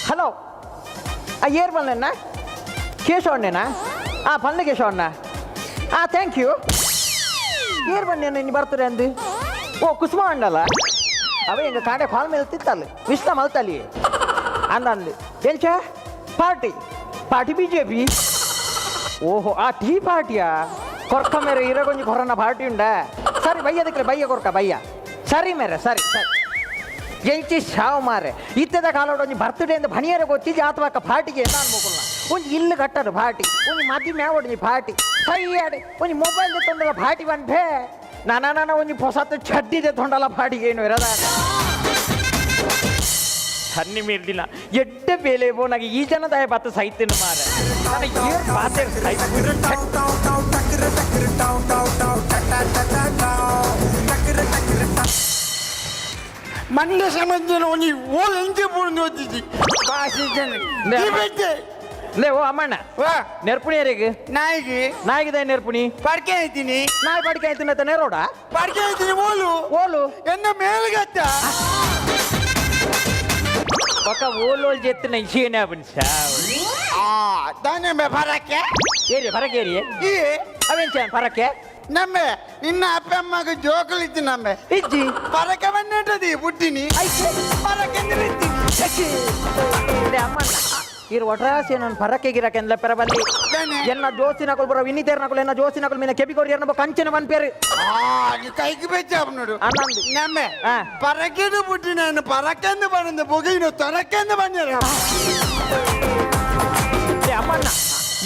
Hello, ಏರ್ ಬಲ್ಲೆಣ್ಣ? ಕೇಶವಣ್ಣೇನಾ? ಹಾಂ, ಪಲ್ಲೆ ಕೇಶವಣ್ಣ. ಹಾಂ, thank you. ಏರ್ ಬನ್ನಿ ನೀನು ಬರ್ತದೆ ಅಂದು. ಓ, ಕುಸುಮ ಅಂಡಲ್ಲ? ಅವ ಎಂಗ ಕಾಡೆ ಕಾಲ್ ಮೇಲೆ ತಿತ್ತಲ್ಲ ವಿಷ್ಣ ಮಲ್ತಲ್ಲಿ ಅಂದ ಅಂದು. ಎಂಚ ಪಾರ್ಟಿ? Party BJP. ಓಹೋ, ಆ ಟೀ ಪಾರ್ಟಿಯಾ? ಕೊರ್ಕ ಮೇರೆ, ಇರಗೊಂಜಿ ಕೊರನ ಪಾರ್ಟಿ ಉಂಡ. ಸರಿ, ಬಯ್ಯದಕ್ಕೆ ಬಯ್ಯ ಕೊರ್ಕ ಬಯ್ಯ. ಸರಿ ಮೇರೆ, ಸರಿ ಸರಿ. ಎಂಚಿ ಶಾವ್ ಮಾರೆ, ಇತ್ತದ ಕಾಲೋಡು ಒಂಜಿ ಬರ್ತ್ಡೇ ಅಂದ ಬಣಿಯರ ಗೊತ್ತಿಜಿ ಅಥವಾ ಪಾರ್ಟಿಗೆ ನಾನು ಮೊಕುಲ್ನ. ಒಂಜಿ ಇಲ್ಲು ಕಟ್ಟದು ಪಾರ್ಟಿ, ಒಂಜಿ ಮದಿ ಒಂಜಿ ಪಾರ್ಟಿ ಸೈಯಾಡೆ, ಒಂಜಿ ಮೊಬೈಲ್ ತೊಂಡಲ ಪಾರ್ಟಿ ಬಂದ್ಭೇ. ನಾನ ನಾನ ಒಂಜಿ ಪೊಸತ್ ಚಡ್ಡಿದೆ ತೊಂಡಲ ಪಾರ್ಟಿಗೆ ಏನು ಇರದ ಸನ್ನಿ ಮೇಲ್ದಿನ ಎಡ್ಡೆ ಬೇಲೆ ಬೋನಾಗ ಈ ಜನದಾಯ ಬತ್ತ ಸೈತಿನ ಮಾರೆ. ನಾನು ಏರ್ ಪಾತೆ ಮಂಡೆ ಸಮಜ್ಜನ ಒಂಜಿ ಓಲ್ ಎಂಚೆ ಪೂರ್ಣ ಓದಿಜಿ ಬಾಸಿ ಜನ. ಲೇ ಓ ಅಮ್ಮಣ್ಣ. ವಾ. ನೆರ್ಪುಣಿಯರಿಗೆ? ನಾಯಿಗೆ. ನಾಯಿಗಿದೆ ನೆರ್ಪುಣಿ? ಪಡ್ಕೆ ಐತೀನಿ. ನಾಯಿ ಪಡಿಕೆ ಆಯ್ತು ನೆರೋಡ. ಪಡ್ಕೆ ಐತೀನಿ ಓಲು. ಓಲು? ಎನ್ನ ಮೇಲ್ಗತ್ತ. ಪಕ್ಕ ಓಲೋಲ್ ಜೆತ್ತಿನ ಇಶೇನೆ ಅವನ್ ಸಾವ್. ಆ ದಾನೆ ಬೆ ಪರಕ್ಕೆ. ಏರಿ ಪರಕೇರಿ. ಈ. ಅವೆಂಚ ಪರಕೆ? ನಮ್ಮೆ ನಿನ್ನ ಅಪ್ಪ ಅಮ್ಮಗ ಜೋಕುಲಿತ್ತು ನಮ್ಮೆ. ಇಜ್ಜಿ. ಪರಕೆ ಬಂದಿಟ್ಟದಿ ಪುಟ್ಟಿನಿ ಪರಕೆ ನಿಲ್ಲಿತ್ತೀನಿ. ಲೇ ಅಮ್ಮಣ್ಣ, ಇರು ಒಟ್ರಾಸಿ ನಾನು ಪರಕೆ ಗಿರಕೆ ಅಂದ್ಲ ಪೆರ ಬಲ್ಲಿ. ದಾನೆ? ಎನ್ನ ಜೋಸಿನಕುಲ್ ಬರೋ ವಿನಿತೇರ್ನಕುಲ್ ಎನ್ನ ಜೋಸಿನಕುಲ್ ಮೀನ ಕೆಬಿ ಕೊರಿ ಎನ್ನ ಕಂಚನ ಪನ್ಪೇರು. ಆ ನೀ ಕೈಗೆ ಬೆಚ್ಚ ನೋಡು. ಅಣ್ಣಂದು. ನಮ್ಮೆ. ಆ. ಪರಕೆದು ಪುಟ್ಟಿನ ಪರಕೆಂದು ಬಂದ ಬೊಗಿನ ತೊರಕೆಂದು ಬಂದಿರ. ಲೇ ಅಮ್ಮಣ್ಣ,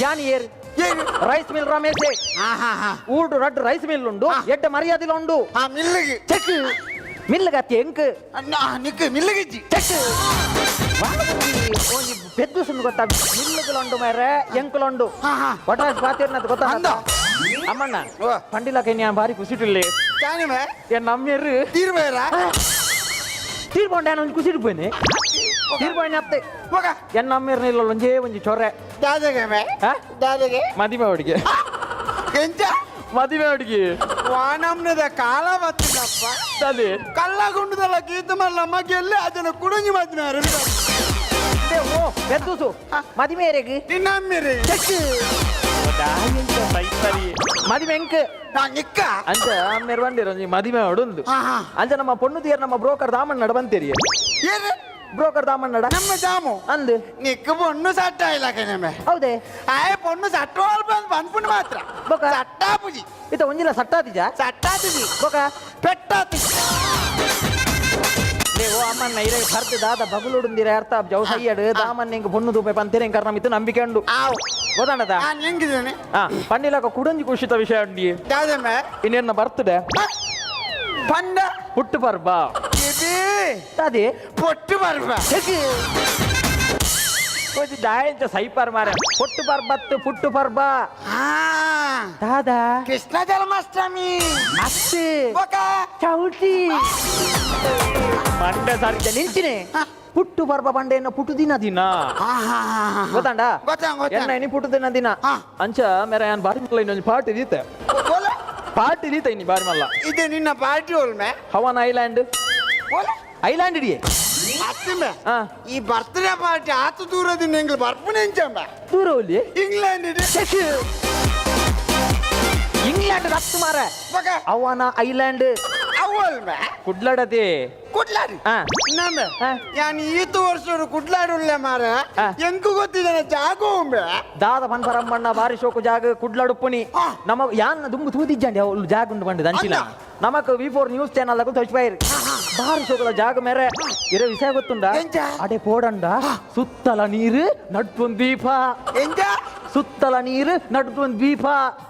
ಯಾನ್ ಏರ್? ಏನು? Rice mill Ramesh. ಹಾ ಹಾ ಹಾ. ಊಡು ರಡ್ಡು ರೈಸ್ ಮಿಲ್ ಉಂಡು. ಎಡ್ಡ ಮರ್ಯಾದಿಲ ಉಂಡು. ಆ ಮಿಲ್ಲಿಗೆ. ಚೆಕ್ ಮಿಲ್ಗತ್ತಿ ಎಂಕ್. ನಿಕ್ ಮಿಲ್ಲಿಗಿಜ್ಜಿ. ಚೆಕ್ ಒಂಜಿ ಪೆದ್ದು ಸುಂದು ಗೊತ್ತಾ? ಮಿಲ್ಲುಗುಲುಂಡು ಮೇರೆ, ಎಂಕುಲುಂಡು. ಹಾ, ಹಾ. ಒಟ್ರಾಸಿ ಪಾತೇರ್ನದು ಗೊತ್ತಾ? ಅಂದ. ಅಮ್ಮಣ್ಣ. ಓ. ಪಂಡಿಲಕ ഞാൻ ಭಾರಿ ಖುಷಿಟಿಲ್ಲೆ. ತಾನಿಮೆ. ಎನ್ನ ಅಮ್ಮೆರು ತೀರ್ಬೇರ. ತೀರ್ಕೊಂಡೆ ಒಂಜಿ ಖುಷಿಟ್ ಪೋಯ್ನೆ ತೀರ್ಪೋಯ್ನೆ ಅತ್ತೆ. ಹೋಗ. ಎನ್ನ ಅಮ್ಮೆರ್ ನಿಲ್ಲ ಒಂಜೇ ಒಂಜಿ ಚೊರೆ. ದಾದಗೆ ಮೇ. ಹಾ? ದಾದಗೆ. ಮದಿಮೆ ಹುಡುಗಿ. ಎಂಚ? ಮದಿಮೆ ಹುಡುಗಿ. ವಾನಮ್ನದ ಕಾಲ ಬತ್ತಿನಪ್ಪ. ಅದೇ. ಕಲ್ಲ ಗುಂಡದಲ್ಲ ಗೀತ ಮಲ್ಲ ಮಗೆಲ್ಲ ಅದನ್ನ ಕುಡುಂಜಿ ಮದ್ನಾರು. ಓ ಬೆದ್ದುಸು, ಮದಿಮೆಯರಿಗೆ. ನಿನ್ನ ಅಮ್ಮೆರೆ. ಮದಿಮೆ ಎಂಕ್. ನಾ ನಿಕ್ಕ. ಅಂಚ ಅಮ್ಮೆರ್ ಬಂದಿರ ಒಂಜಿ ಮದಿಮೆ ಉಂಡು. ಹಾ ಹಾ. ಅಂಚ ನಮ್ಮ ಪೊಣ್ಣು ತೀರ್ ನಮ್ಮ ಬ್ರೋಕರ್ ದಾಮಣ್ಣಡ ಬಂತೀರಿ. ಏನು? ಬ್ರೋಕರ್ ದಾಮಣ್ಣಡ. ನಮ್ಮ ದಾಮು. ಅಂದು. ನಿಕ್ಕ ಪೊಣ್ಣು ಸಟ್ಟ ಇಲ್ಲ ಕಣಮೆ. ಹೌದೇ? ಆಯ್ ಪೊಣ್ಣು ಸಟ್ಟೋಲ್ ಬಂದು ಪನ್ಪುಂಡು ಮಾತ್ರ. ಬೊಕ? ಸಟ್ಟಾಪುಜಿ. ಇತ್ತ ಒಂಜಿಲ ಸಟ್ಟಾತಿಜ? ಸಟ್ಟಾತಿಜಿ. ಬೊಕ? ಪೆಟ್ಟಾತಿಜಿ. ಲೇ ಓ ಅಮ್ಮಣ್ಣ, ಇರೇ ಭರ್ತ ದಾದ ಬಗುಲುಡುಂದಿರ ಅರ್ಥ ಜೌ ಸಯ್ಯಡು ದಾಮನ್ ಎಂಕ್ ಪೊಣ್ಣು ತೂಪೆ ಪಂತೇನೆ ಕರ್ನಮಿತ್ತು ನಂಬಿಕೆ ಉಂಡು. ಆವ್. ಗೊತ್ತಾಂಡದ? ನಾನು ಹೆಂಗಿದ್ದೇನೆ? ಹಾ, ಪಂಡಿಲಕ ಕುಡಂಜಿ ಖುಷಿತ ವಿಷಯ ಉಂಡಿ. ದಾದಮೆ. ಇನ್ನೇನ ಬರ್ತಡೆ. ಪಂಡ? ಪುಟ್ಟು ಪರ್ಬ. ಇದು. ಅದೇ. ಪೊಟ್ಟು ಬರ್ಬ. ಒಂಜಿ ದಾಯಂಚ ಸೈಪರ್ ಮಾರೆ, ಪೊಟ್ಟು ಪರ್ಬತ್ತು ಪುಟ್ಟು ಪರ್ಬ. ಹಾ. ದಾದಾ? ಕೃಷ್ಣ ಜನ್ಮಾಷ್ಟಮಿ. ಅತ್ತೆ. ಬೊಕ? ಚೌಟಿ ಮಂಡೆ ಸಾರಿದ್ದ ನಿಂಚಿನೆ. ಪುಟ್ಟು ಪರ್ಬ ಪಂಡೆ ಎನ್ನ ಪುಟ್ಟು ದಿನ ದಿನ. ಹಾ ಹಾ ಹಾ ಹಾ. ಗೊತ್ತಾಂಡ? ಗೊತ್ತಾಂಡ್, ಗೊತ್ತಾಂಡ್. ಎನ್ನ ಇನಿ ಪುಟ್ಟು ದಿನ ದಿನ. ಹಾ. ಅಂಚ ಮೇರೆ ಯಾನ್ ಬಾರಿ ಮಲ್ಲ ಇನ್ನೊಂದು ಪಾರ್ಟಿ ದೀತೆ. ಬೋಲ. ಪಾರ್ಟಿ ದೀತೆ ಇನಿ ಬಾರಿ ಮಲ್ಲ. ಇದು ನಿನ್ನ ಪಾರ್ಟಿ ಒಲ್ಮೆ. ಹವನ್ ಐಲ್ಯಾಂಡ್. ಬೋಲ. ಐಲ್ಯಾಂಡ್ ಇಡಿಯೇ. ಅತ್ತಿಮೆ. ಹಾ. ಈ ಬರ್ತ್ಡೇ ಪಾರ್ಟಿ ಆತು ದೂರದಿಂದ ಎಂಗ್ಲು ಬರ್ಪುನೆ ಎಂಚಂಬ? ದೂರ ಒಲ್ಲಿ? ಇಂಗ್ಲೆಂಡ್. ಇಂಗ್ಲೆಂಡ್ ರತ್ತು ಮಾರ. ಬೊಕ? ಅವನ ಐಲ್ಯಾಂಡ್. ಅವಲ್ಮೆ. ಕುಡ್ಲಡತಿ. ಕುಡ್ಲಾಡಿ. ಹಾ. ನಮ್ಮೆ. ಹಾ. ಯಾನ್ ಈತು ವರ್ಷ ಕುಡ್ಲಾಡಿ ಉಳ್ಳೆ ಮಾರ. ಹಾ. ಎಂಕು ಗೊತ್ತಿದ್ದಾನೆ ಜಾಗ ಉಂಬೆ. ದಾದ ಪನ್ಪರಮ್ಮಣ್ಣ, ಬಾರಿ ಶೋಕು ಜಾಗ ಕುಡ್ಲಡುಪ್ಪುನಿ. ಹಾ. ನಮ್ಮ ಯಾನ್ ದುಂಬು ತೂದಿಜ್ಜಂಡಿ ಅವ್ಲು ಜಾಗ ಉಂಡು ಬಂಡಿದ ಅಂಚಿನ. ಅಂದ. ನಮಕ್ ವಿ4 ನ್ಯೂಸ್ ಚಾನಲ್ ದಾಗ ತೊಚ್ಪಾಯಿರಿ ಬಾರಿ ಶೋಕದ ಜಾಗ ಮೇರೆ. ಇರೋ ವಿಷಯ ಗೊತ್ತುಂಡ? ಎಂಚ? ಅಡೆ ಪೋಡಂಡ ಸುತ್ತಲ ನೀರು, ನಡ್ಪೊಂದ್ ದೀಪ. ಎಂಚ? ಸುತ್ತಲ ನೀರು, ನಡ್ಪೊಂದ್ ದೀಪ.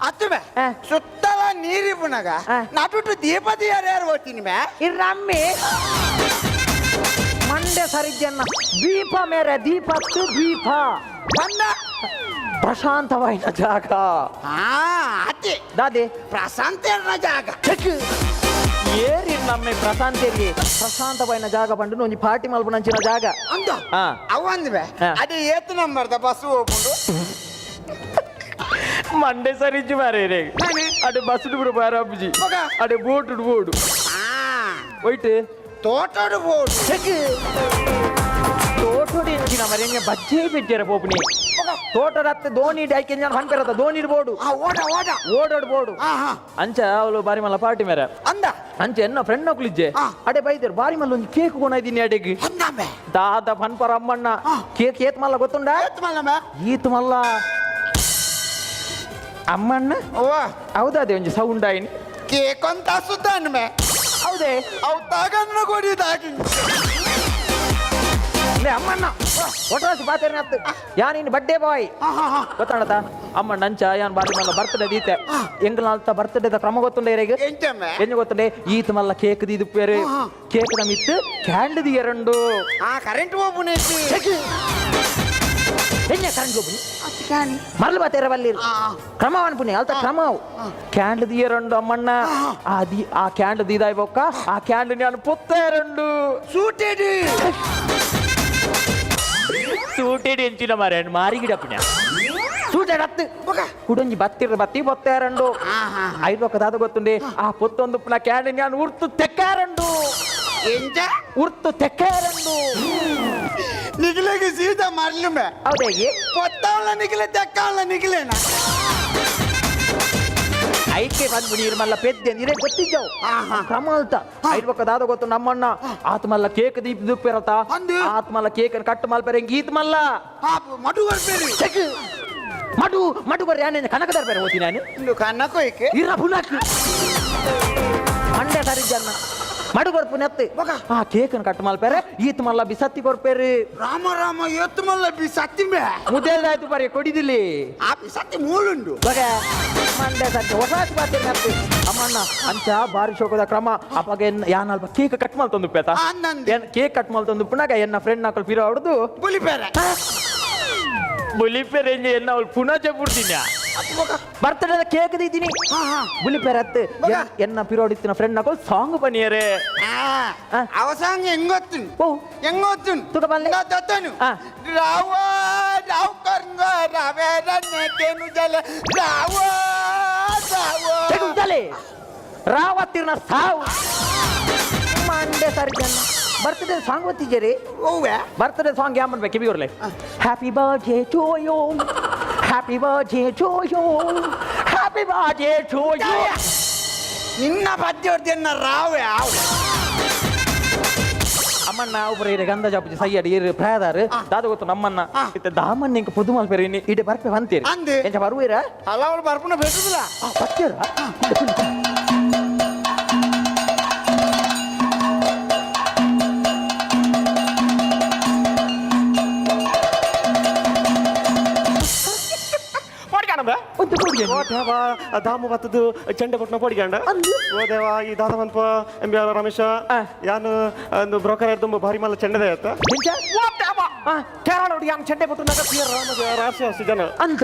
ಅತ್ತುಮೆ. ಹಾ. ಸುತ್ತಲ ನೀರಿಪುನಗ ಹಾ. ನಡುಟು ದೀಪದ ಯಾರು ಓದ್ತೀನಿ ಮೇ. ಇರ್ರಮ್ಮಿ, ಮಂಡೆ ಸರಿಜನ್ನ ದೀಪ ಮೇರೆ, ದೀಪತ್ತು ದೀಪ. ಬಂದ. ಪ್ರಶಾಂತವಾದ ಜಾಗ. ಹಾ ಅತ್ತೆ. ದಾದೆ? ಪ್ರಶಾಂತ ಜಾಗ. ಚೆಕ್ ಏರಿ ನಮ್ಮೆ ಪ್ರಶಾಂತೇರಿ ಪ್ರಶಾಂತವಾಯಿನ ಜಾಗ ಪಂಡು ಒಂಜಿ ಪಾರ್ಟಿ ಮಲ್ಪುನಂಚಿನ ಜಾಗ. ಅಂದ. ಹಾ. ಅವ ಅಂದ್ವೆ. ಹಾ. ಅದೇ ಏತ್ ನಂಬರ್ದ ಬಸ್ ಹೋಗ್ಕೊಂಡು? ಮಂಡೆ ಸರಿಜು ಮಾರೇ ರೇ. ನಾನೇ? ಅಡೆ ಬಸ್ ಬಿಡು ಬಾರಬ್ಜಿ. ಮಗ. ಅಡೆ ಬೋಟ್ ಬೋಡು. ಹಾ. ಒಯ್ಟ್? ತೋಟಡು ಬೋಡು. ಚೆಕ್ ತೋಟೋಡಿ ಎಂಚಿನ ಮರೆ. ಅರೆಂಜ ಬಜ್ಜೆ ಬೆಜ್ಜೆರ ಪೋಪುನಿ ತೋಟದತ್ತೆ ದೋಣಿ ಡೈಕೆ ಜನ ಪನ್ಪೆರತ್ತ ದೋಣಿ ಬೋಡು. ಆ ಓಡ ಓಡ. ಓಡೋಡ್ ಬೋಡು. ಹಾ ಹಾ. ಅಂಚ ಅವಳು ಬಾರಿ ಮಲ್ಲ ಪಾರ್ಟಿ ಮೇರೆ. ಅಂದ. ಅಂಚ ಎನ್ನ ಫ್ರೆಂಡ್ ನಕುಲಿಜ್ಜೆ. ಅಡೆ ಬೈದರು ಬಾರಿ ಮಲ್ಲ ಒಂಜಿ ಕೇಕ್ ಕೊನೈದಿನಿ ಅಡೆಗ್. ಅಂದಾಮೆ. ದಾದ ಪನ್ಪರ ಅಮ್ಮಣ್ಣ. ಕೇಕ್ ಏತ್ ಮಲ್ಲ ಗೊತ್ತುಂಡ? ಏತ್ ಮಲ್ಲಮೆ? ಈತ್ ಮಲ್ಲ ಅಮ್ಮಣ್ಣ. ಅವ್ವ. ಹೌದಾ, ಅದೇ ಒಂಜಿ ಸೌಂಡ್ ಆಯ್ನಿ. ಕೇಕ್ ಅಂತ ಸುದ್ದಾನ್ಮೆ. ಹೌದೇ? ಅವು ತಾಗನ್ನ ಕೊಡಿ ತಾಗಿ. ಲೇ ಅಮ್ಮಣ್ಣ, ಒಟ್ರಾಸಿ ಪಾತೇರಿನ ಅತ್ತು ಯಾನ್ ಇನ್ನು ಬಡ್ಡೆ ಬಾಯ್. ಹಾ ಹಾ ಹಾ. ಗೊತ್ತಾಣತ ಅಮ್ಮಣ್ಣ, ಅಂಚ ಯಾನ್ ಬಾರಿ ಮಲ್ಲ ಬರ್ತಡೆ ದೀತೆ. ಎಂಗ್ಲ ಬರ್ತಡೆದ ಕ್ರಮ ಗೊತ್ತುಂಡ ಇರೆಗ್? ಎಂಚಮ್ಮೆ? ಎಂಜ ಗೊತ್ತುಂಡೆ? ಈತ ಮಲ್ಲ ಕೇಕ್ ದೀದುಪ್ಪೇರು. ಕೇಕ್ ದ ಮಿತ್ತು ಕ್ಯಾಂಡ್ ದಿಯರಂಡು. ಆ ಕರೆಂಟ್ ಹೋಗ್ಬುನೆ. ಎಂಜ ಕರೆಂಟ್ ಹೋಗ್ಬುನಿ? ಮರಳು ಬಾತೇರ ಬಲ್ಲಿರು. ಕ್ರಮವನ್ ಪುಣ್ಯ ಅಲ್ತ ಕ್ರಮ ಕ್ಯಾಂಡ್ ದಿಯರಂಡು ಅಮ್ಮಣ್ಣ. ಆ the ಆ ಕ್ಯಾಂಡ್ ದೀದಾಯ್ ಬೊಕ್ಕ ಆ ಕ್ಯಾಂಡ್ ನಾನು ಪೊತ್ತೇರಂಡು. ಸೂಟೆಡ್. ಸೂಟೆಡ್ ಎಂಚಿನ ಮಾರೆ, ಮಾರಿಗಿಡ ಪುಣ್ಯ ಸೂಟೆಡ್ ಅತ್ತು. ಕುಡೊಂಜಿ ಬತ್ತಿರ ಬತ್ತಿ ಪೊತ್ತೇರಂಡು. ಐದು ಒಕ್ಕ ದಾದ ಗೊತ್ತುಂಡೆ? ಆ ಪೊತ್ತೊಂದು ಪುನ ಕ್ಯಾಂಡ್ ನಾನು ಉರ್ತು ತೆಕ್ಕಾರಂಡು. ಎಂಚ? ಉರ್ತು ತೆಕ್ಕಾರಂಡು. ನಿಗಿಲೆಗೆ ಸೀದಾ ಮರಳುಮೆ. ಹೌದಾಗಿ. పొత్తాళ్ళ నిగిలే తెక్కాళ్ళ నిగిలేనా? ಐಕೆ ಬಂದ್ಬಿಡಿ ಮಲ್ಲ ಪೆದ್ದೆ ನೀರೇ ಗೊತ್ತಿದ್ದಾವು. ಕ್ರಮ ಅಲ್ತ ಐದು ಪಕ್ಕ ದಾದ ಗೊತ್ತು ನಮ್ಮಣ್ಣ? ಆತ ಮಲ್ಲ ಕೇಕ್ ದೀಪ್ ದುಪ್ಪಿರತ. ಅಂದು. ಆತ ಮಲ್ಲ ಕೇಕ್ ಕಟ್ ಮಲ್ಪೆರೆ ಗೀತ್ ಮಲ್ಲ. ಮಡು ಬರ್ಬೇರಿ. ಚೆಕ್ ಮಡು ಮಡು ಬರ್ರಿ. ಯಾನೆ ಕನಕದಾರ ಬೇರೆ ಹೋತಿ ನಾನು. ಇಂದು ಕನ್ನಕೊಯ್ಕೆ. ಇರ ಪುನಕ್ ಮಂಡ್ಯ ಸರಿಜನ್ನ ಮಡು ಕೊರ್ಪು ನೆತ್ತು. ಆ ಕೇಕ್ ಕಟ್ ಮಲ್ಪೆರೆ ಈತ್ ಮಲ್ಲ ಬಿಸತ್ತಿ ಕೊರ್ಪೇರಿ. ರಾಮ ರಾಮ, ಎತ್ತು ಮಲ್ಲ ಬಿ ಸತ್ತಿಂಬೆ. ಮುದೇಲ್ದಾಯ್ತು ಬರೀ ಕೊಡಿದಿಲ್ಲಿ. ಆ ಬಿಸತ್ತಿ ಮೂಲುಂಡು. ಬಗೆ ಮಂಡ್ಯ ಸತ್ಯ ಹೊಸ ಪಾತ್ರೆ ನೆತ್ತು ಅಮ್ಮಣ್ಣ. ಅಂಚ ಬಾರಿ ಶೋಕದ ಕ್ರಮ. ಅಪ್ಪಗೆ ಯಾನ್ ಅಲ್ಪ ಕೇಕ್ ಕಟ್ ಮಲ್ತೊಂದು ಪೇತ. ಅಂದಂದೆ. ಕೇಕ್ ಕಟ್ ಮಲ್ತೊಂದು ಪುನಗ ಎನ್ನ ಫ್ರೆಂಡ್ ನಕಲ್ ಪಿರ ಹೊಡೆದು ಬುಲಿಪೇರೆ. ಬುಲಿಪೆರೆ ಎನ್ನ ಅವಳು ಪುನಃ ಚೆಪ್ಪುಡ್ತೀನಿ. Birthday cake ದೀತೀನಿ. ಬುಲಿಪೆರೆ ಅತ್ತು. ಎನ್ನ ಪಿರೋಡಿತ್ತಿನ ಫ್ರೆಂಡ್ ನಕಲ್ ಸಾಂಗ್ ಬನ್ನಿಯರೆ. ಅವಸಾಂಗ ಹೆಂಗೊತ್ತುಂಡು? ಓ. ಹೆಂಗೊತ್ತುಂಡು? ತುಕ ಬಲ್ಲೆ. ತತ್ತನು. ರಾವ ರಾವ್ ಕರ್ಂಗ ರಾವೇರನ್ನೇ ಕೇನು ಜಲ ರಾವ ರಾವ. ತೆಗುಂತಲೆ ರಾವತ್ತಿರ್ನ ಸಾವು ಮಂಡೆ ಸರಿ ಜನ ಬರ್ತ್ಡೇ ಸಾಂಗ್ ಗೊತ್ತಿದ್ದೀರಿ? ಓವೆ. ಬರ್ತ್ಡೇ ಸಾಂಗ್ ಯಾನ್ ಮಾಡ್ಬೇಕು ಕಿವಿಗೊರ್ಲೆ. Happy birthday to you, happy birthday to you, happy birthday to you. ನಿನ್ನ ಪದ್ಯ ರಾವೆ ಆವು. ಅಮ್ಮಣ್ಣ ಒಬ್ಬರು ಇರೆ ಗಂಧ ಜಾಪುಜಿ ಸೈಯಡ್ ಇರು ಪ್ರಾಯದಾರು ದಾದ ಗೊತ್ತು ನಮ್ಮನ್ನ? ಇತ್ತೆ ದಾಮಣ್ಣ ಇಂಕ ಪೊದು ಮಲ್ಪೆರೆ ಇನ್ನಿ ಇಡೆ ಬರ್ಪೆ ಬಂತೀರಿ. ಅಂದ್. ಎಂಚ ಬರುವಿರ? ಅಲ್ಲ, ಅವಳು ಬರ್ಪುನ ಬೇಕುದಿಲ್ಲ. ಬತ್ತೀರ. ಒಂದು ಕೊಡಿ. ಓ ದೇವ, ದಾಮು ಬತ್ತದು ಚೆಂಡೆ ಪಟ್ನ ಪೊಡಿಗಂಡ. ಅಂದು. ಓ ದೇವ, ಈ ದಾದ ಮನ್ಪ ಎಂ ಬಿ ಆರ್ ರಮೇಶ. ಯಾನು ಒಂದು ಬ್ರೋಕರ್ ತುಂಬ ಭಾರಿ ಮಲ್ಲ ಚೆಂಡದೆ ಆತ. ಎಂಚ? ಕೇರಳ ಹುಡುಗಿ ಯಾನ್ ಚೆಂಡೆ ಪಟ್ಟು ಪಿ ಆರ್ ರಾಮ ರಾಶಿ ರಾಶಿ ಜನ. ಅಂದ.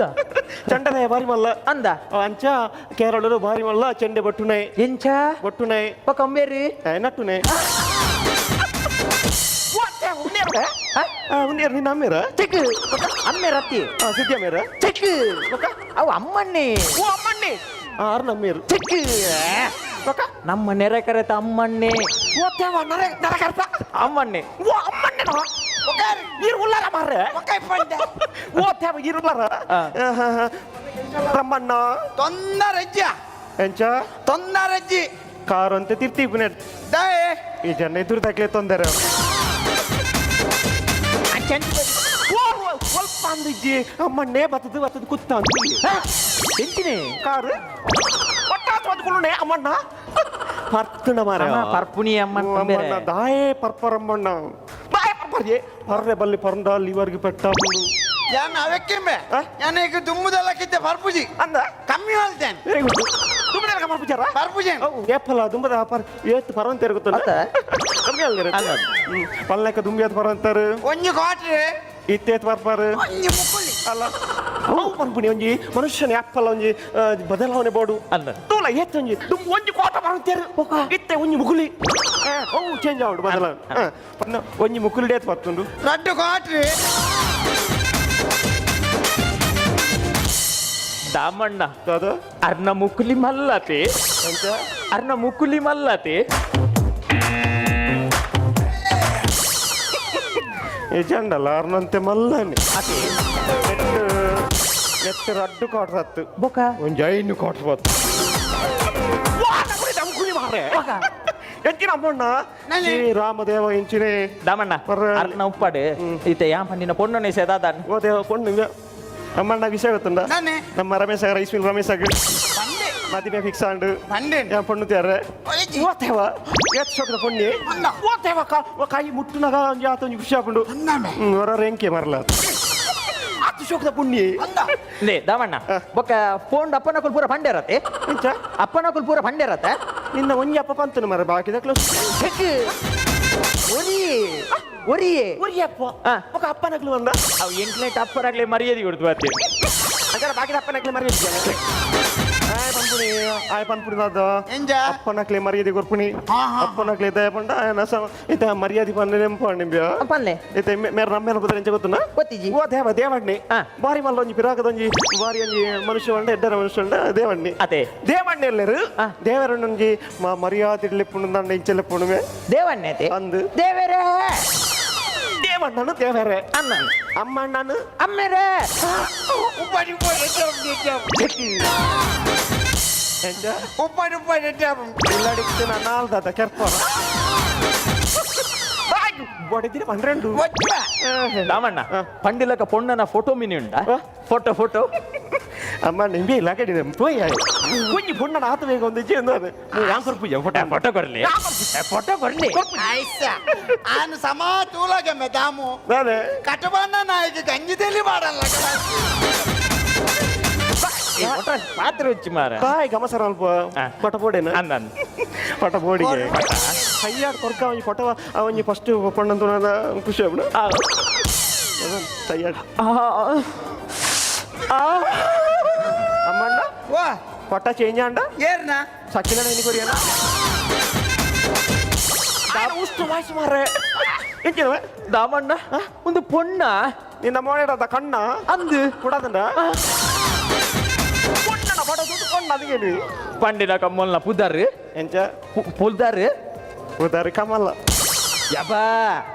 ಚೆಂಡದೆ ಭಾರಿ ಮಲ್ಲ. ಅಂದ. ಅಂಚ ಕೇರಳಡು ಭಾರಿ ಮಲ್ಲ ಚೆಂಡೆ ಬಟ್ಟುನೈ. ಎಂಚ? ಬಟ್ಟುನೈ. ಪಕ್ಕ ಅಂಬೇರಿ. ನಟ್ಟುನೈ ಉಂದೇರು ನಿನ್ನ ಅಮ್ಮೇರ? ಚೆಕ್ ಅಮ್ಮೆ ರತ್ತಿ. ಸಿದ್ದಿ ಅಮ್ಮೇರ. ಚೆಕ್ ಅವು ಅಮ್ಮಣ್ಣಿ. ಓ ಅಮ್ಮಣ್ಣಿ ಆರು ನಮ್ಮೇರು. ಚೆಕ್ ನಮ್ಮ ನೆರೆ ಕರೆತ ಅಮ್ಮಣ್ಣೆ. ಓ ದೇವ, ನರೆ ನರಕರ್ತ. ಅಮ್ಮಣ್ಣೆ. ಓ ಅಮ್ಮಣ್ಣೆ ನೀರು ಉಲ್ಲಾರ ಮಾರ್ರೆ. ಓ ದೇವ, ಇರುಲ್ಲಾರ. ರಮ್ಮಣ್ಣ. ತೊಂದರಜ್ಜ. ಎಂಚ? ತೊಂದರಜ್ಜಿ. ಕಾರು ಅಂತ ತಿರ್ತಿ ಪುನೆ. ದಾಯೆ? ಈ ಜನ ಎದುರು ತಕ್ಲೆ ತೊಂದರೆ. ಸ್ವಲ್ಪ ಅಂದಿಜ್ಜಿ ಅಮ್ಮಣ್ಣೆ ಬತ್ತದು ಬತ್ತದು ಕುತ್ತ ಅಂತ. ಎಂಚಿನಿ? ಕಾರು ಒಟ್ಟಾತ್ ಬಂದ್ಕೊಳ್ಳೆ ಅಮ್ಮಣ್ಣ ಪರ್ತುಣ ಮಾರ. ಪರ್ಪುಣಿ ಅಮ್ಮಣ್ಣ. ಅಮ್ಮಣ್ಣ ದಾಯೆ ಪರ್ಪರಮ್ಮಣ್ಣ ಬಾಯ್ ಪರ್ಪರ್ಗೆ ಪರ್ರೆ ಬಲ್ಲಿ ಪರ್ಂಡ ಲಿವರ್ಗೆ ಪೆಟ್ಟ. ಯಾನ್ ಅವೆಕ್ಕೆಂಬೆ. ಆ? ಯಾನ್ ಈಗ ದುಮ್ಮುದಲ್ಲಕ್ಕಿದ್ದೆ ಪರ್ಪುಜಿ. ಅಂದ. ಕಮ್ಮಿ ಹೇಳ್ತೇನೆ. ವೆರಿ ಗುಡ್, ದುಮ್ಮದ ಪರ್ಪುಜಾರ? ಪರ್ಪುಜಿ. ಏಪಲ ದುಂಬದ ಪರ್ ಏತ್ ಪರ್ವಂತ ಇರುತ್ತಲ್ಲ. ಅತ್ತ? ಕಮ್ಮಿ ಅಲ್ದಿರ. ಅಲ್ಲ. ಪಲ್ಲೆಕ್ಕ ದುಂಬಿಯತ್ ಪರ್ವಂತಾರು. ಒಂಜಿ ಕ್ವಾಟ್ರೆ. ಇತ್ತೇತ್ ಪರ್ಪರ್. ಒಂಜಿ ಮುಕ್ಕುಳಿ. ಅಲ್ಲ, ಅವು ಪನ್ಪುಣಿ ಒಂಜಿ ಮನುಷ್ಯನ ಯಾಪಲ ಒಂಜಿ ಬದಲಾವಣೆ ಬೋಡು. ಅಲ್ಲ. ತೂಲ ಏತ್ ಒಂಜಿ ದುಂಬು ಒಂಜಿ ಕೋಟ ಪರ್ವಂತೇರು, ಇತ್ತೆ ಒಂಜಿ ಮುಗುಲಿ. ಅವು ಚೇಂಜ್ ಆವಡು ಬದಲಾವಣೆ. ಪನ್ನ ಒಂಜಿ ಮುಕುಲಿ ಡೇತ್ ಪತ್ತುಂಡು. ರಡ್ಡು ಕ್ವಾಟ್ರೆ. ದಾಮಣ್ಣ. ಅದು. ಅರ್ನ ಮುಕುಲಿ ಮಲ್ಲತೆ. ಎಂಚ? ಅರ್ನ ಮುಕುಲಿ ಮಲ್ಲತೆ. ನಿಜಂಡಲ್ಲ ಅರ್ನಂತೆ ಮಲ್ಲನಿ. ಅತೆ. ನೆಟ್ ನೆಟ್ ರಡ್ಡು ಕ್ವಾರ್ಟರ್ ಹತ್ತು. ಬೊಕ? ಒಂಜಿ 5 ಕ್ವಾರ್ಟರ್ ಬತ್ತು. ಬೊಕ? ಎಂಚಿನ ಅಮ್ಮಣ್ಣ? ನಾನೆ. ಶ್ರೀ ರಾಮದೇವ ಇಂಚಿನೆ. ದಾಮಣ್ಣ. ಪರ್ರ. ಅರ್ನ ಉಪ್ಪಾಡು ಇತ್ತೆ ಯಾನ್ ಪಂಡಿನ ಪೊಣ್ಣು ಸೇದಾದಾನ್. ಓ ದೇವ, ಪೊಣ್ಣು ಇಂದ. ಅಮ್ಮಣ್ಣ ವಿಷಯ ಗೊತ್ತುಂಡ? ನಾನೆ. ನಮ್ಮ ರಮೇಶ್ ರೈಸ್ ಮಿಲ್ ರಮೇಶ್ ಪಂಡೆ. ಮದಿಮೆ ಫಿಕ್ಸ್ ಆಂಡು. ಪಂಡೆ. ಯಾನ್ ಪೊಣ್ಣು ತೇರೆ. ಒಯ್ಜಿ. ಓ ದೇವ, ಏತ್ ಶೋಕದ ಪೊಣ್ಣಿ. ಅಂದ. ಓ ದೇವ, ಕಾಯಿ ಮುಟ್ಟುನಗ ಒಂಜಿ ಆತ ಒಂಜಿ ಖುಷಿ ಆಪುಂಡು. ಅಂದಾಮೆ. ಹೊರ ರೆಂಕೆ ಮರಲ ಆತು ಶೋಕದ ಪುಣ್ಯ. ಅಂದ. ಲೇ ದಾಮಣ್ಣ, ಬೊಕ ಫೋನ್ ಅಪ್ಪನಕುಲ್ ಪೂರ ಪಂಡೇರತ್ತೆ? ಎಂಚ? ಅಪ್ಪನಕುಲ್ ಪೂರ ಪಂಡೇರತ್ತೆ? ನಿನ್ನ ಒಂಜಿ ಅಪ್ಪ ಪಂತನು ಮರ, ಬಾಕಿದ ಕ್ಲೋಸ್. ಒರಿ ಒರಿಯೇ. ಒರಿ ಅಪ್ಪ. ಆ. ఒక ಅಪ್ಪನಕ್ಲು ಬಂದ. ಅವು ಎಂಟ್ಲೇಟ್ ಅಪ್ಪರಾಗ್ಲೇ ಮರ್ಯಾದೆ ಕೊಡ್ತು ಬರ್ತೀನಿ. ಅಂಚಾರ ಬಾಕಿದ ಅಪ್ಪನಕ್ಲೆ ಮರ್ಯಾದೆ ಆಯ್ ಪನ್ಪುಣಿ, ಆಯ್ ಪನ್ಪುಣಿ ದಾದ? ಎಂಜ? ಅಪ್ಪನಕ್ಲೆ ಮರ್ಯಾದೆ ಕೊರ್ಪುಣಿ. ಹಾ, ಹಾ. ಅಪ್ಪನಕ್ಲೆ ದಯ ಪಂಡ ಆಯನ ಸಮ ಇತ್ತ ಮರ್ಯಾದೆ ಪಂಡ ನೆಂಪು ನಿಂಬ್ಯ. ಪನ್ಲೆ. ಇತ್ತೆ ಮೇರೆ ನಮ್ಮೇನ ಪುದರ್ ಎಂಚ ಗೊತ್ತುನ? ಗೊತ್ತಿಜ್ಜಿ. ಓ ದೇವ, ದೇವಣ್ಣಿ. ಆ. ಬಾರಿ ಮಲ್ಲ ಒಂಜಿ ಪಿರಾಕದೊಂಜಿ ಬಾರಿ ಒಂಜಿ ಮನುಷ್ಯ ಉಂಡ, ಎಡ್ಡರ ಮನುಷ್ಯ ಉಂಡ ದೇವಣ್ಣಿ. ಅದೇ. ದೇವಣ್ಣಿ ಎಲ್ಲರು. ಆ. ದೇವರಣ್ಣೊಂಜಿ ಮರ್ಯಾದೆ ಇಡ್ಲಿಪ್ಪುಂಡು ದಂಡ ಇಂಚೆಲ್ಲೆಪ್ಪುಂಡುವೆ. ದೇವಣ್ಣೆ ಅತೆ. ಅಂದು. ದೇವರೇ. ದೇವಣ್ಣನು ದೇವರೇ. ಅನ್ನ. ಅಮ್ಮಣ್ಣನು. ಅಮ್ಮೆರೇ. ಉಪ್ಪಡಿ ಉಪ್ಪಡಿ ಎಟ್ಟಾಪು ಎಟ್ಟಾಪು. ಎಂಚ? ಉಪ್ಪಡಿ ಉಪ್ಪಡಿ ಎಟ್ಟಾಪು. ಇಲ್ಲಡಿಕ್ತಿನ ನಾಲ್ದಾದ ಕೆರ್ಪ ಬಡಿದಿರ 12. ಒಚ್ಚ. ದಾಮಣ್ಣ. ಆ. ಪಂಡಿಲಕ ಪೊಣ್ಣನ ಫೋಟೋ ಮಿನಿ ಉಂಡ? ಆ? Photo photo. ಅಮ್ಮ ನಿಂಬೆ ಇಲ್ಲ ಕಡಿದೆ ಪೋಯ್ ಒಂಜಿ ಪೊಣ್ಣನ ಆತ ಬೇಗ ಒಂದು ಇಜ್ಜಿ ಒಂದು ಅದು ಯಾನ್ ಕೊರ್ಪುಜ ಫೋಟೋ. ಫೋಟೋ ಕೊರ್ಲಿ, ಫೋಟೋ ಕೊರ್ಲಿ. ಐಸ ಆನು ಸಮಾ ತೂಲಗಮ್ಮೆ ದಾಮು. ನಾನೇ. ಕಟಬಣ್ಣ ನಾಯಿಗೆ ಗಂಜಿ ತೆಲಿ ಮಾಡಲ್ಲ. ಫೋಟೋ ಪಾತ್ರ ಹುಚ್ಚಿ ಮಾರ. ಬಾಯ್ ಗಮಸರ ಅಲ್ಪ. ಆ. ಪಟ ಪೋಡೇನ? ಅಂದ ಅಂದ. ಪಟ ಪೋಡಿಗೆ ಕೈಯಾಡ್ ಕೊರ್ಕ ಒಂಜಿ ಫೋಟೋ ಒಂಜಿ ಫಸ್ಟ್ ಪೊಣ್ಣಂತು ಖುಷಿ ಆಪುಂಡು ತಯ್ಯಾಡ್. ಅಮ್ಮಣ್ಣ. ವಾ. ಪಟ ಚೇಂಜ್ ಆಂಡ. ಏರ್ನ? ಸಕಿಲ ಎನಿ ಕೊರಿಯನ ಉಷ್ಟು ವಾಯ್ಸ್ ಮಾರ್ರೆ ಎಂಚಿನವೆ? ದಾಮಣ್ಣ, ಒಂದು ಪೊಣ್ಣ. ನಿನ್ನ ಮೋನೆಡದ ಕಣ್ಣ. ಅಂದು. ಕುಡದಂಡ ಪೊಣ್ಣನ ಪಟ ದುಡ್ಡು ಪೊಣ್ಣ ಅದಕ್ಕೇನು? ಪಂಡಿನ ಕಮ್ಮಲ್ನ ಪುದರ್. ಎಂಚ? ಪುಲ್ದಾರ್. ಉದಾರಿ ಕಮಲ್ಲ. ಯಬಾ.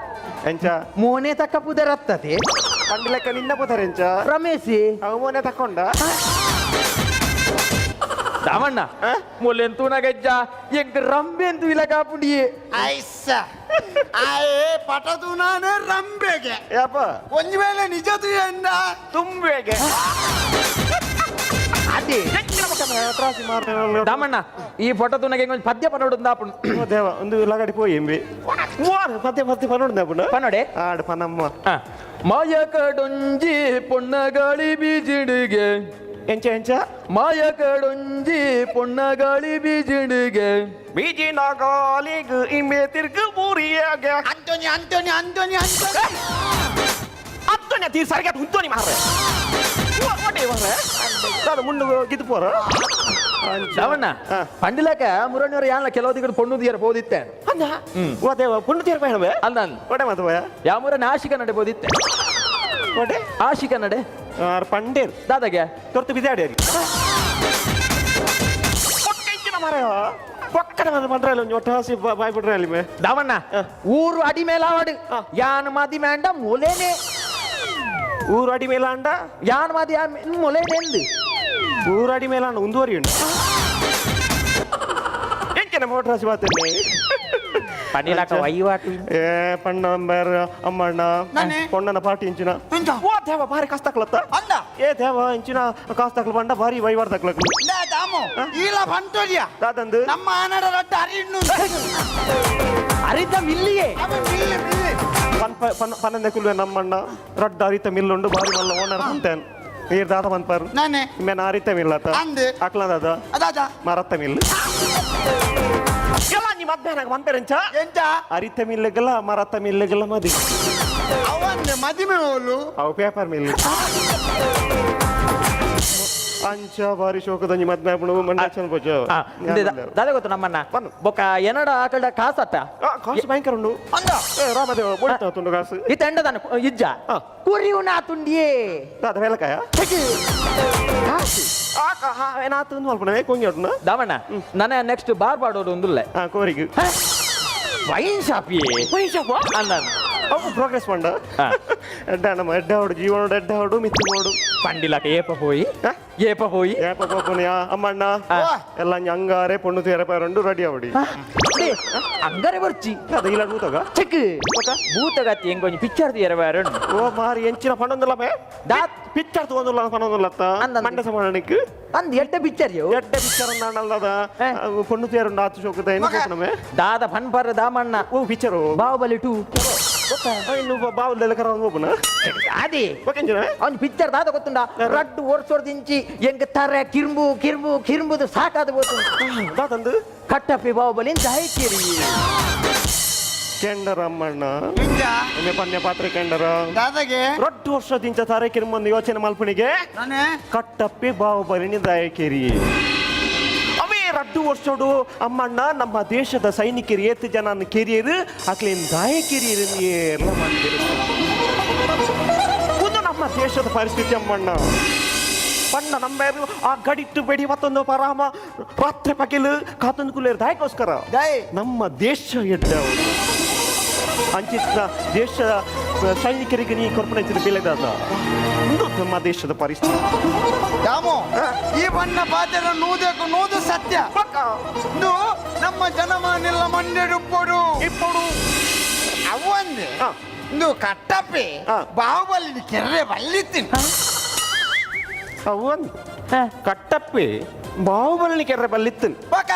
ಎಂಚ? ಮೋನೆ ತಕ್ಕ ಪುದರ್ ಅತ್ತದೆ. ಪಂಡಿ ಲೆಕ್ಕ ನಿನ್ನ ಪುದರ್ ಎಂಚ? ರಮೇಶಿ. ಅವು ಮೋನೆ ತಕೊಂಡ. ದಾಮಣ್ಣ. ಆ? ಮೊಲೆನ್ ತೂನಗಜ್ಜ ಎಂಕ್ ರಂಬೆಂತು ಇಲ್ಲ ಕಾಪುಂಡಿಯೇ. ಐಸ ಆಯೇ ಪಟ ತೂನಾನೆ ರಂಬೆಗೆ. ಯಪ್ಪ. ಒಂಜಿ ವೇಳೆ ನಿಜ ತುಯಂದ? ತುಂಬೆಗೆ. ಅದೇ. ದಾಮಣ್ಣ, ಈ ಫೋಟೋ ತೂನಗೆ ಒಂಜಿ ಪದ್ಯ ಪನೋಡು ದಾಪುಂಡು. ದೇವ, ಒಂದು ಲಗಡಿ ಪೋಯಿ ಎಂಬಿ ಪದ್ಯ ಪದ್ಯ ಪನೋಡು ದಾಪುಂಡು. ಪನೋಡೆ. ಆಡು ಪನಮ್ಮ. ಮಾಯಕಡೊಂಜಿ ಪೊಣ್ಣಗಾಳಿ ಬೀಜಿಡಿಗೆ. ಎಂಚ ಎಂಚ? ಮಾಯಕಡೊಂಜಿ ಪೊಣ್ಣಗಾಳಿ ಬೀಜಿಡಿಗೆ. ಬೀಜಿನ ಗಾಲಿಗ್ ಇಂಬೆ ತಿರ್ಗು ಬೂರಿಯಾಗ. Antony Antony Antony Antony. ಅತ್ತೋನೆ ತೀರ್ ಸರಿಗ ಉಂತೋನಿ ಮಾರ್ರೆ ಓಟೆ ಮಾರ್ರೆ ನಾನು ಮುಂಡು ಗಿದ್ದು ಪೋರ. ದಾಮಣ್ಣ. ಆ. ಪಂಡಿಲಕ ಮುರಣಿಯವರು ಯಾನ್ಲ ಕೆಲವು ದಿಗಡು ಪೊಣ್ಣು ದಿಯರ ಪೋದಿತ್ತೆ. ಅಂದ ಓ ದೇವ, ಪುಣ್ಣು ತೀರ್ ಪಯಣವೆ? ಅಂದ ಅಂದ. ಓಟೆ ಮಾತು ಪೋಯ? ಯಾಮೂರ ಆಶಿಕ ನಡೆ ಪೋದಿತ್ತೆ. ಓಟೆ? ಆಶಿಕ ನಡೆ. ಆರ್ ಪಂಡೇರ್. ದಾದಾಗೆ? ತೊರ್ತು ಬಿದ್ದಾಡಿ ಮಾರ ಪಕ್ಕದ ಪಂಡ್ರೆ ಒಂಜಿ ಒಟ್ಟ ಹಸಿ ಬಾಯ್ ಬಿಡ್ರೆ ಅಲ್ಲಿ ಮೇ. ದಾಮಣ್ಣ. ಆ. ಊರು ಅಡಿ ಮೇಲಾವಡು. ಆ. ಯಾನ್ ಮಾದಿ ಮೇಂಡ ಮೊಲೇನೆ. ಊರು ಅಡಿ ಮೇಲಾಂಡ. ಯಾನ್ ಮಾದಿ ಮೊಲೇನೆ ಎಂದು. ಊರು ಅಡಿ ಮೇಲಾಂಡ ಉಂದುವರಿ ಉಂಡು ಎಂಚಿನ ಮೋಟ್ರ್ ಹಸಿ ಬಾತೇನೆ. ಪಂಡಿಲಕ ವಹಿವಾಟು. ಏ ಪಣ್ಣ ಬೇರೆ ಅಮ್ಮಣ್ಣ. ನಾನೇ. ಪೊಣ್ಣನ ಪಾರ್ಟಿ ಇಂಚಿನ. ಎಂಚ? ಓ ದೇವ, ಬಾರಿ ಕಷ್ಟ ತಕ್ಲತ್ತ. ಅಂದ. ಏ ದೇವ, ಇಂಚಿನ ಕಾಸು ತಕ್ಲು ಪಂಡ ಬಾರಿ ವಹಿವಾಟು ತಕ್ಲಕ್ಲು. ಲೇ ದಾಮು, ಈಲ ಬಂಟೋಡಿಯ. ದಾದಂದು. ನಮ್ಮ ಆನಡ ರಡ್ಡ ಅರಿಣ್ಣು. ಅರಿತ ಮಿಲ್ಲಿಯೇ. ಅವ ಮಿಲ್ಲಿ ಮಿಲ್ಲಿ. ಪನ್ ಪನ್ ಪನ್ನೊಂದೇ ಕುಲ್ವೆ ನಮ್ಮಣ್ಣ ರಡ್ಡ ಅರಿತ ಮಿಲ್ಲುಂಡು, ಬಾರಿ ಮಲ್ಲ ಓನರ್ ಅಂತೇನ್ ನೀರ್ ದಾದ ಪನ್ಪರ್. ನಾನೇ. ಮೇನ ಅರಿತ ಮಿಲ್ಲತ್ತ. ಅಂದು. ಅಕ್ಲ ದಾದ? ಅದಾದ. ಮರತ್ತ ಮಿಲ್ ಎಲ್ಲ ನೀ ಮಧ್ಯಾಹ್ನ ಪನ್ಪೆರೆಂಚ? ಎಂಚ? ಅರಿತ ಮಿಲ್ಲುಗಲ ಮರತ್ತ ಮಿಲ್ಲುಗಲ ಮದಿ. ಅವನ್ನ ಮದಿಮೆ ಹೋಲು. ಅವು ಪೇಪರ್ ಮಿಲ್ ಅಂಚ ಬಾರಿ ಶೋಕದಂಜಿ ಮದ್ಮೆ ಆಪುಂಡು ಮಂಡ ಚಂದ ಪೋಚ. ದಾದ ಗೊತ್ತು ನಮ್ಮಣ್ಣ. ಪನ್ನು. ಬೊಕ್ಕ ಎನ್ನಡ ಆಕಡ ಕಾಸತ್ತ. ಕಾಸು ಭಯಂಕರ ಉಂಡು. ಅಂದ. ಏ ರಾಮದೇವ, ಬೊಡಿತ ತುಂಡು ಕಾಸು. ಇತ್ತ ಎಂಡದಾನ ಇಜ್ಜ. ಆ. ಕುರಿಯುನ ತುಂಡಿಯೇ. ದಾದ ವೇಲಕಾಯ? ಕಾಸು. ಆ ಏನಾತು ಮಲ್ಪುಣವೆ ಕೊಂಗಿ ಉಂಟು. ದಾಮಣ್ಣ, ನನ್ನ ನೆಕ್ಸ್ಟ್ ಬಾರ್ ಪಾಡೋದು ಒಂದುಲ್ಲೆ. ಆ ಕೋರಿಗೆ. Wine shop. Wine shop. ಅಂದ. ಅವು ಪ್ರೋಗ್ರೆಸ್ ಪಂಡ. ಎಡ್ಡ ನಮ್ಮ ಎಡ್ಡ ಅವಡು ಜೀವನೋಡು ಎಡ್ಡ ಅವಡು ಮಿತ್ತು ಬೋಡು. ಪಂಡಿಲಕ ಏಪ ಹೋಯಿ? ಆ? ಏಪ ಹೋಯಿ? ಏಪ ಪೋಪುನಿಯ ಅಮ್ಮಣ್ಣ? ಆ. ಎಲ್ಲ ಅಂಗಾರೆ ಪೊಣ್ಣು ತೇರೆ ಪೇರಂಡು ರೆಡಿ ಅವಡಿ. ಅಂಗಾರೆ ಬರ್ಚಿ. ಅದ ಇಲ್ಲ ಭೂತಗ. ಚೆಕ್ ಭೂತಗತಿ ಎಂಗೊಂಜಿ ಪಿಕ್ಚರ್ ತೀರ ಬೇರೆ. ಓ ಮಾರಿ, ಎಂಚಿನ ಪಣೊಂದುಲ್ಲ ಬೇ. ದಾತ್. ಪಿಕ್ಚರ್ ತಗೊಂದುಲ್ಲ ಪಣೊಂದುಲ್ಲತ್ತ. ಅಂದ್ ಅಂದ್. ಮಂಡೆ ಸಮಾನಕ್ಕೆ. ಅಂದ್ ಎಡ್ಡೆ ಪಿಕ್ಚರ್ ಯೋ. ಎಡ್ಡೆ ಪಿಕ್ಚರ್ ಅಂದಾಣಲ್ಲದ. ಏ. ಪೊಣ್ಣು ತೇರುಂಡು ಆತು ಶೋಕದ ಏನು ಮಗ. ಪೋಪುನಮೆ. ದಾದ ಫನ್ ಪರ್ ದಾಮಣ್ಣ. ಓ ಪಿಕ್ಚರ್? ಬಾಹುಬಲಿ 2. ಇನ್ನು ಬಾವುಲೆಲ್ಲ ಕರ ಪೋಪುನ. ಅದೇ. ಓಕೆಂಜಿನ. ಅವ್ನ ಪಿಕ್ಚರ್ ದಾದ ಗೊತ್ತುಂಡ? ರಡ್ಡು ವರ್ಷದಿಂಚಿ ಎಂಗ್ ತರ ಕಿರ್ಂಬು ಕಿರ್ಂಬು ಕಿರ್ಂಬುದು ಸಾಕಾದ ಬೋತು. ದಾತಂದು. ಕಟ್ಟಪ್ಪಿ ಬಾಹುಬಲಿ ದಾಯಿಕಿರಿ. ಕೆಂಡರ ಅಮ್ಮಣ್ಣ. ಇಂಜ. ಎಮ್ಮೆ ಪನ್ಯ ಪಾತ್ರೆ ಕೆಂಡರ. ದಾದಾಗೆ. ರೊಡ್ಡು ವರ್ಷದಿಂಚ ತಾರೆ ಕಿರ್ಮಂದು ಯೋಚನೆ ಮಲ್ಪಣಿಗೆ. ನಾನೇ. ಕಟ್ಟಪ್ಪಿ ಬಾಹುಬಲಿನಿ ದಾಯಕಿರಿ. ಅವೇ ರಡ್ಡು ವರ್ಷೋಡು ಅಮ್ಮಣ್ಣ, ನಮ್ಮ ದೇಶದ ಸೈನಿಕರು ಏತು ಜನ ಕೆರಿಯರು ಅಕ್ಲೇನ್ ದಾಯಕಿರಿಯರು ಏರ್ಲ ಮಂದಿರು. ಒಂದು ನಮ್ಮ ದೇಶದ ಪರಿಸ್ಥಿತಿ ಅಮ್ಮಣ್ಣ. ಬಣ್ಣ ನಮ್ಮ ಆ ಗಡಿಟ್ಟು ಬೆಡಿ ಮತ್ತೊಂದು ಪರಾಮ ರಾತ್ರಿ ಪಗಿಲು ಕಾತೊಂದು ಕುಲೇರು ದಾಯಕ್ಕೋಸ್ಕರ. ದಾಯ್. ನಮ್ಮ ದೇಶ ಎಡ್ಡವರು ಅಂಚಿನ ದೇಶದ ಸೈನಿಕರಿಗೆ ನೀ ಕೊರ್ಪಣೆ ಬೆಲೆದಾದ ಒಂದು ನಮ್ಮ ದೇಶದ ಪರಿಸ್ಥಿತಿ. ದಾಮು, ಈ ಬಣ್ಣ ಪಾತ್ರ ನೂದಕ್ಕೂ ನೂದು ಸತ್ಯ. ಇಂದು ನಮ್ಮ ಜನಮಾನಿಲ್ಲ ಮಂಡೆಡುಪ್ಪೊಡು. ಇಪ್ಪಡು. ಅವೊಂದು ಇಂದು ಕಟ್ಟಪ್ಪಿ ಬಾಹುಬಲಿ ಕೆರ್ರೆ ಬಲ್ಲಿತ್ತೀನಿ. ಅವನ್ ಕಟ್ಟಪ್ಪಿ ಬಾಹುಬಲಿ ಕೆರ್ರೆ ಬಲ್ಲಿತ್ತನ್. ಬಕ.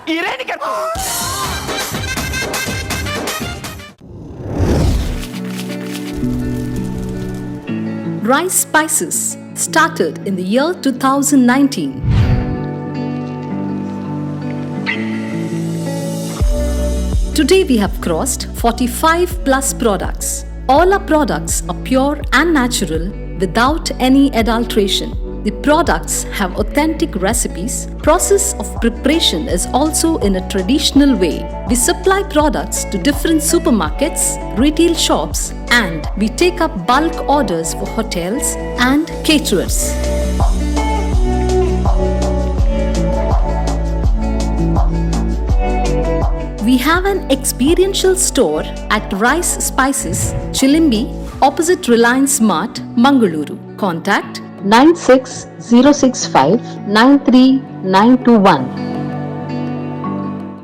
ಇರೇನಿ ಕೆರ್ಪ. Rice Spices started in the year 2019. Today we have crossed 45 plus products. All our products are pure and natural without any adulteration. The products have authentic recipes. Process of preparation is also in a traditional way. We supply products to different supermarkets, retail shops, and we take up bulk orders for hotels and caterers. We have an experiential store at Rice Spices, Chilimbi, opposite Reliance Mart, Mangaluru. Contact 96065 93921.